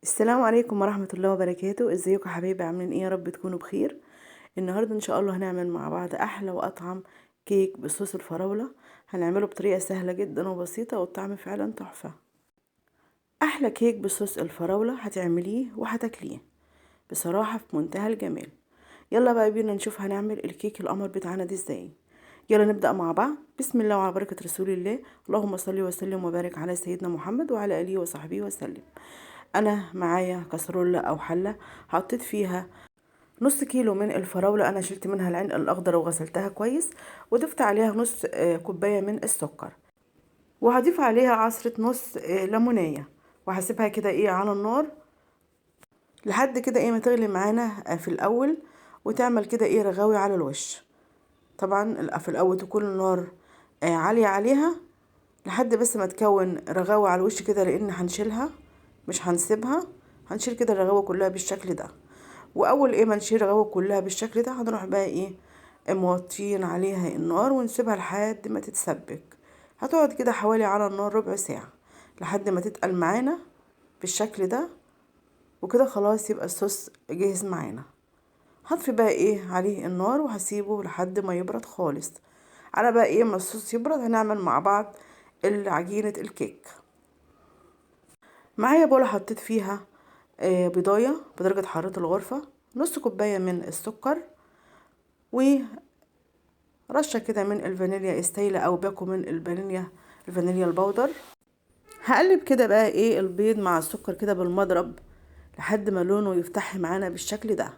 السلام عليكم ورحمة الله وبركاته. ازيكم يا حبايبي؟ عاملين ايه؟ يا رب تكونوا بخير. النهاردة ان شاء الله هنعمل مع بعض احلى واطعم كيك بصوص الفراولة. هنعمله بطريقة سهلة جدا وبسيطة والطعم فعلا تحفة. احلى كيك بصوص الفراولة هتعمليه وهتاكليه بصراحة في منتهى الجمال. يلا بقى بينا نشوف هنعمل الكيك القمر بتاعنا دي ازاي. يلا نبدأ مع بعض. بسم الله وعلى بركة رسول الله، اللهم صل وسلم وبارك على سيدنا محمد وعلى آله وصحبه وسلم. انا معايا كسرولة او حلة حطيت فيها نص كيلو من الفراولة، انا شلت منها العلق الاخضر وغسلتها كويس، وضفت عليها نص كوباية من السكر، وهضيف عليها عصرة نص ليمونية، وهسيبها كده ايه على النار لحد كده ايه ما تغلي معانا في الاول، وتعمل كده ايه رغاوي على الوش. طبعا في الاول تكون النار عالية عليها لحد بس ما تكون رغاوي على الوش كده، لان هنشيلها مش هنسيبها، هنشيل كده الرغاوي كلها بالشكل ده. واول ايه ما نشيل الرغاوي كلها بالشكل ده هنروح بقى ايه موطيين عليها النار ونسيبها لحد ما تتسبك. هتقعد كده حوالي على النار ربع ساعة لحد ما تتقل معانا بالشكل ده، وكده خلاص يبقى الصوص جاهز معانا. هطفي بقى ايه عليه النار وهسيبه لحد ما يبرد خالص. على بقى ايه ما الصوص يبرد هنعمل مع بعض عجينة الكيك. معايا بولة حطيت فيها بيضاية بدرجة حرارة الغرفة، نص كوباية من السكر، ورشة كده من الفانيليا السايلة او باكو من الفانيليا ال powder. هقلب كده بقى ايه البيض مع السكر كده بالمضرب لحد ما لونه يفتح معانا بالشكل ده،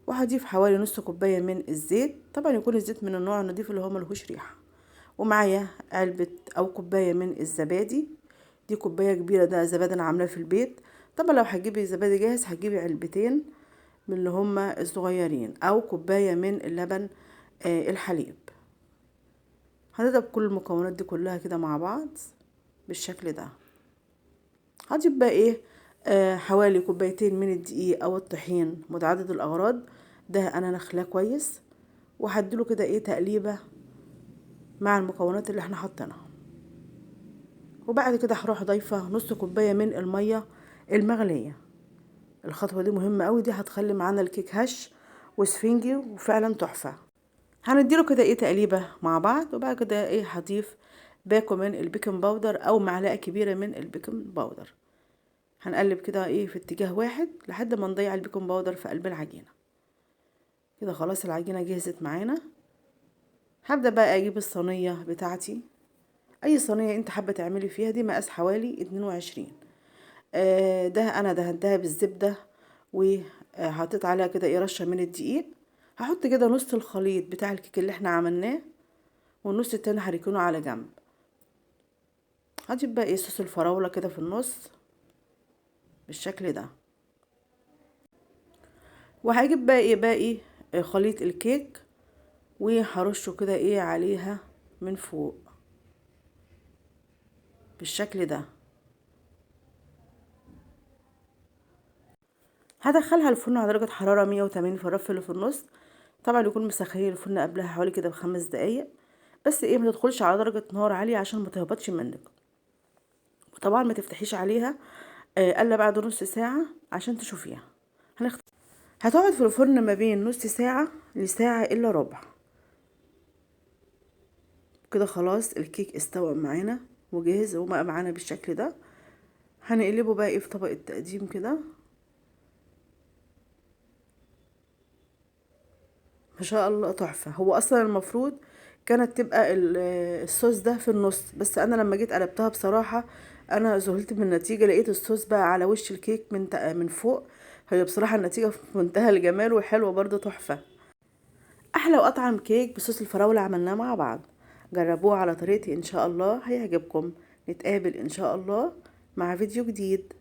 وهضيف حوالي نص كوباية من الزيت، طبعا يكون الزيت من النوع النضيف اللي هو ملهوش ريحة. ومعايا علبة او كوباية من الزبادي، دي كوباية كبيرة، ده زبادي انا عاملاه في البيت. طبعا لو هتجيبي زبادي جاهز هتجيبي علبتين من اللي هما الصغيرين، او كوباية من اللبن الحليب. هنضرب كل المكونات دي كلها كده مع بعض بالشكل ده. هضيف بقى ايه حوالي كوبايتين من الدقيق او الطحين متعدد الاغراض، ده انا نخلاه كويس، وهديله كده ايه تقليبه مع المكونات اللي احنا حاطينها. وبعد كده هروح ضايفه نص كوباية من المية المغليه. الخطوة دي مهمة قوي، دي هتخلي معانا الكيك هش وسفنجي وفعلا تحفة. هنديله كده ايه تقليبه مع بعض. وبعد كده ايه هضيف باكو من ال baking powder او معلقه كبيرة من ال baking powder. هنقلب كده ايه في اتجاه واحد لحد ما نضيع ال baking powder في قلب العجينة. كده خلاص العجينة جهزت معانا. هبدا بقى اجيب الصينية بتاعتي، اي صينية انت حابة تعملي فيها، دي مقاس حوالي 22. ده انا دهنتها بالزبده وحطيت عليها كده ايه رشه من الدقيق. هحط كده نص الخليط بتاع الكيك اللي احنا عملناه، والنص التاني هركنه على جنب. هجيب بقى ايه صوص الفراوله كده في النص بالشكل ده، وهجيب بقى ايه باقي خليط الكيك وهرشه كده ايه عليها من فوق بالشكل ده. هدخلها الفرن على درجة حرارة 180 في الرف اللي في النص، طبعا يكون مسخنين الفرن قبلها حوالي كده ب5 دقايق، بس ايه ما تدخلش على درجة نار عالية عشان ما تهبطش منك، وطبعا ما تفتحيش عليها الا بعد نص ساعة عشان تشوفيها. هتقعد في الفرن ما بين نص ساعة لساعة الا ربع. كده خلاص الكيك استوى معانا وجاهز وبقى معانا بالشكل ده. هنقلبه بقى ايه في طبق التقديم كده. ما شاء الله تحفة. هو اصلا المفروض كانت تبقى الصوص ده في النص، بس انا لما جيت قلبتها بصراحة انا ذهلت من النتيجة، لقيت الصوص بقى على وش الكيك من فوق. هي بصراحة النتيجة في منتهى الجمال وحلوة برضو تحفة. احلى واطعم كيك بصوص الفراولة عملناه مع بعض، جربوه على طريقتي ان شاء الله هيعجبكم. نتقابل ان شاء الله مع فيديو جديد.